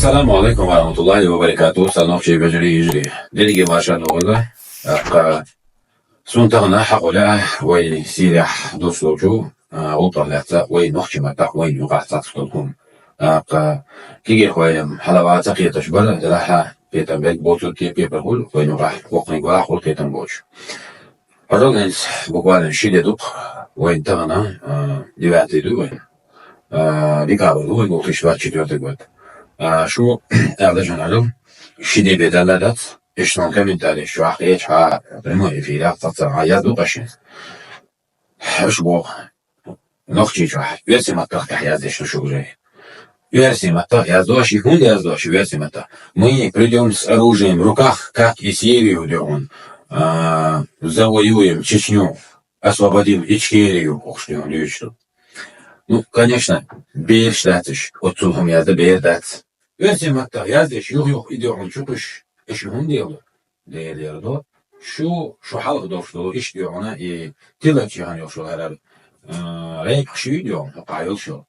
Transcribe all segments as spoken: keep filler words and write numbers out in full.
Ассаламу алейкум ва рахматуллахи ва баракатух, сан нохчий вежарий, йижарий. Дерриге маршалла вала. Аккха, сун тахана хьакъула вай Сирияхь дус долчу, а, гӀуллакх лаьцна вай нохчий маттахь вайна юкъахь цхьацца долу хӀума. Аккха, кегийрхой хьалава ца кхеташ бара, делахьа кхетам берг боцург кепе пепар хуьлу, вайна юкъахь воккханиг вахь хуьлу кхетам боцуш. Пожалуйста, буквально ши де ду-кх вайн тахана, а, девятый ду вайн. А, декабрь ду вайн, две тысячи двадцать четвёртый год. А, шу, аьлла жан арал, ши де бе далла дац, иштта сон комментарий чохь кхечахьа, прямой эфирах цхьацца а язду къашин. Аш боху. Нохчийчохь, оьрсийн маттах тӀехь яздеш ду шу уже. Оьрсийн маттах яздо шу, хӀунда яздо шу оьрсийн маттах? Мы придём с оружием в руках, как и Сирию, дуьхьун, а, завоюем Чечню, освободим Ичкерию, охуш дуьхьун дуьйцуш ду. Ну, конечно, бераш дац уьш, оццул хӀума язда бер дац. Оьрсийн маттах яздеш юх-юх и дуьхьун чу кхуьш, и шу хӀунда дело? Дера, дера до. Шу, шу хьалха долуш долу, иштта дуьхьуна и тилар чехана йолуш долу хӀара, а, рейпах шу дуьхьун, хӀокхахь йолуш йолу.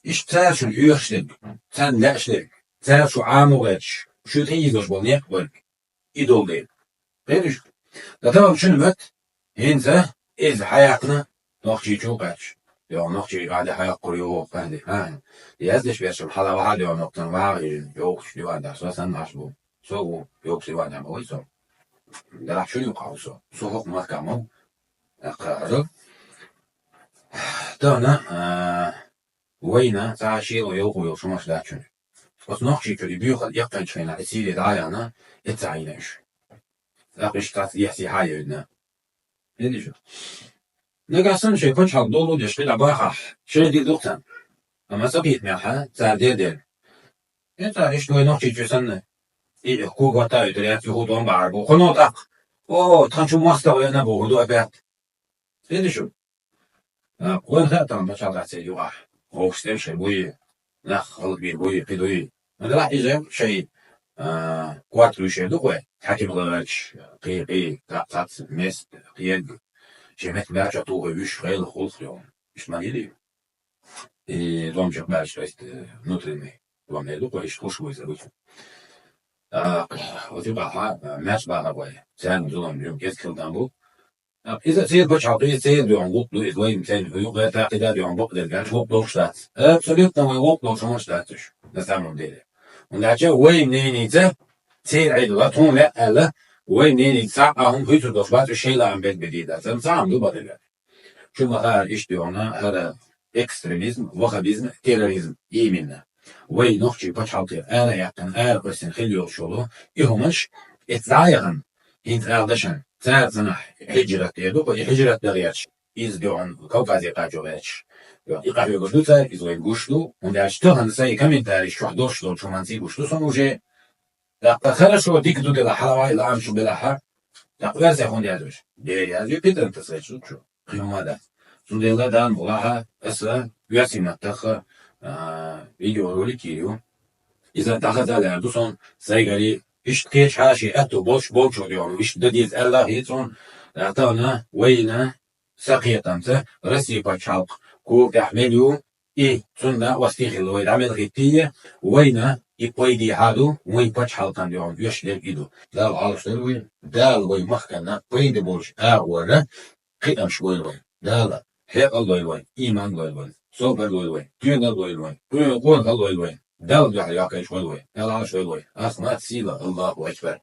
Иштта цара шуна оьшуш дерг, царна лаьаш дерг, цара шу Ӏамо гӀерташ, шу тӀеийзош болу некъ верг, и долу дела. Кхеташ? Ткъа тахана шуна моьтту, хӀинца иза хьаяккхина нохчийчу кхаьчча. Йо, нохчий гӀаде хьаяккхур ю, кхаьде. А, яздеш бершим хьала ваха, йо, нохчан ваха, йо, йохуш диван даш, со санна аш бу. Со ву, йохуш диван даш, ма вай со. Дарахь шуна юкъа ву со. Со хӀокху махкам ву. Аккха, хьажа. Тахана, а, вайна, цхьа шело йовхо йолуш хӀумаш дац шуна. Оцу нохчийчу и буьйхал эккханчу хенахь, и Сири дӀа а яхна, эцца Ӏийна уьш. ТӀаккха иштта цхьацца эхь сехьа а йевдина. Хезий шу? Нагахь санна шайн пачхьалкх долу деш хила бахахь, шайн дика ду-кх царна. Амма ца кхетамехь, цара дер дер. Э, цара иштта вай нохчийчу санна, и кога хӀотта а витар яц, юху тӀом бахьар бу. Кхуьно тӀаккха. О, тхан чу мостагӀ вена бохур ду опять. Хезий шу? А, вайн хаьттан пачхьалкх дац юкъахь. Вовшах тӀе шайн буй, нах гӀалгӀа бийр буй, кхин дуй. Ма делахь иза шайн, а, корта вуьйш ду-кх вай, хьаьким ларча, кхин, кхин, цхьацца места, кхин ерг. Шайн меттиг баьчча тухуй вуьш, хайлах, гӀуллакх йолу. Иштта ма йилий. И дом чекхбаьлча, то есть, э, внутренний дом эр ду-кх вай, иштта хуш вуй иза вуьйш. А, оцу юкъахь, а, маьрша бахар вай. Царна зулам, юм кӀезиг хила дан бу. Иза церан пачхьалкх, иза церан дуьхьал гӀуллакх ду, иза вайна церан юкъара тӀаккха и да дуьхьал бакъдерг аьлча, гӀуллакх долуш дац. Абсолютно вайн гӀуллакх долуш хӀуманаш дац уьш, на самом деле. ХӀунда аьлча вайн мненица церан Ӏедал, тхуна лаьа аьлла, вайн мненица цхьа а хӀума хуьйцур долуш бац уьш, шайн лаам берг бедийр дац. Амма цхьа хӀума ду бакъдерг. Чу ма хаара иштта дуьхьал хӀара экстремизм, ваххабизм, терроризм, именно. Вай нохчий пачхьалкхера ара яьккхина, ара кхоьссина хила йолуш йолу и хӀуманаш, эцца дӀа а яхана, хӀинца ала дашан, цара цӀанахь хьиджрат эр ду-кх, и хьиджрат дан гӀерташ, иза дуьхьун Кавказе кхачо гӀерташ. И къахьоьгуш ду цара, иза вайна гуш ду, хӀунда аьлча тахана сайн комментарийш чохь долуш долчу хӀуманца гуш ду сан уже. ТӀаккха хорошо, дика ду делахь, хьалавай лаам шу белахьа, тӀаккха оьрсех хӀунда яздеш? Дера язйо, питанца сайчу чу. Кхин хӀума дац. Цундела Дала мукъ лахь, аса оьрсийн маттахха, а, видеоролик йийр ю. Иза дӀахаза а лаьар ду сон сайгари, иштта кхечахьа шен аьтту болуш болчо дуьхьал, иштта дан деза аьлла а хета суна, а, тахана вайна са кхетамца Россия пачхьалкх кога тӀехь мел ю, и цунна а вастий хилла вай дӀа мел хӀиттийя, вайна и пайдехьа ду, вайн пачхьалкхан дуьхьал оьшуш дерг и ду. Дала Ӏалаш дойла вай, Дала вай махканна пайда болуш агӀора, кхиамаш лойла вайн. Дала хьекъал лойла вайн, иман лойла вайн, собар лойла вайн, тоьнал лойла вайн, къо-, къонахалла лойла вайн. Далла дуьхьа йоккхуьйтуш войла вайн. Дала Ӏалаш дойла вайн. Ахмат сила, Аллаху акбар.